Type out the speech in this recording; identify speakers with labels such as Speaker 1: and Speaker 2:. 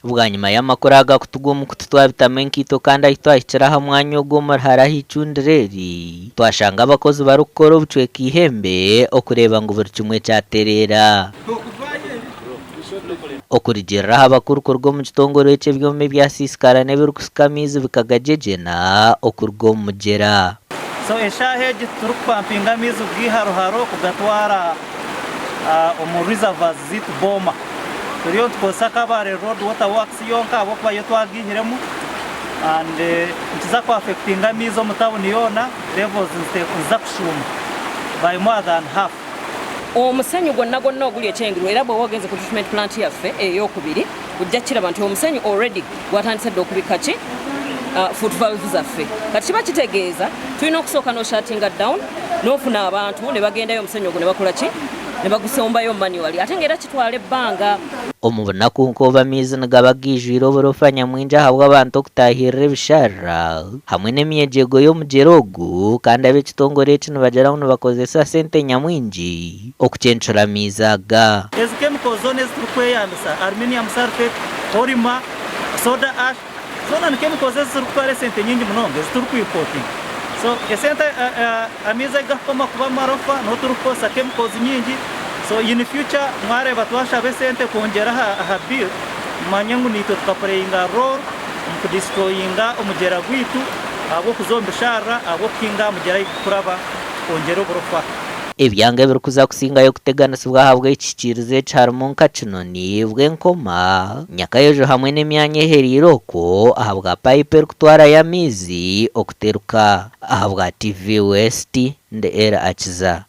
Speaker 1: Bwanyima y'amakuru aga kutugwa omu kutu twabitamu enkaito kandi ahi twahikire aha mwanya ogu omuri hare aha icundiro eri, twashanga abakozi barikukora obucweka eihembe okureeba ngu buri kimwe kyatereera. Okurugiirira aha bakuru kuruga omu kitongore eki ebyoma ebyasiisikara n'ebirikusika amaizi bikagagyegyena okuruga omu mugyera.
Speaker 2: So eshaaha egi titurikupampinga amaizi kugaiha Ruharo kugatwara omu reservoirs zaitu Boma. Turiyo nitukozesa Kabale Road Water Works yonka ahabw'okuba yo twagaihiremu and nikiza ku affectinga amaizi omu tawuni yoona, levels niziza kushuuma by more than half.
Speaker 3: Omusenyu gwonna gwonna oguli e Kyengirwa era bw'oba ogenze ku treatment plant yaffe ey'okubiri ojja kukiraba nti omusenyu already gwatandise dda okubikka ki foot valve zaffe. Kati kiba kitegeeza tulina okusooka n'oshatinga down n'ofuna abantu ne bagendayo omusenyu ogwo ne bakola ki ne bagusombayo manually ate ng'era kitwala ebbanga.
Speaker 1: Omu bunaku nk'obu amaizi nigaba gaijwire oburofa nyamwingi ahabw'abantu okutaahirira ebisharara hamwe n'emyegyeego y'omugyera ogu kandi ab'ekitongore eki nibagira ngu nibakozesa sente nyamwingi okucencura amaizi aga.
Speaker 2: Ezi chemicals zoona ezi turikweyambisa, aluminium sulphate, polymer, soda ash, zoona ni chemicals ezirikutwara esente nyingi munonga ezi turikuimportinga. So esente amaizi ahu garikukoma kuba amarofa niho turikukozesa chemicals nyingi. So in future mwareeba twashaba esente kwongyera aha bill, mumanye ngu naitwe tukapureyinga role omu kudistroyinga omugyera gwaitu ahabw'okuza omu bisharara, ahabw'okuhinga aha mugyera ahu gurikuraba tukongyera oburofa.
Speaker 1: Ebyanga ebirikuza kusingayo kuteganisibwa ahabw'ekihikiirizo eki harimu nka Kinoni, Bwenkoma, Nyakayojo hamwe n'emyanya ehereire okwo ahabwa payipu erikutwarayo amaizi okuteruka. Ahabwa TV West, ndi Elly Akiza.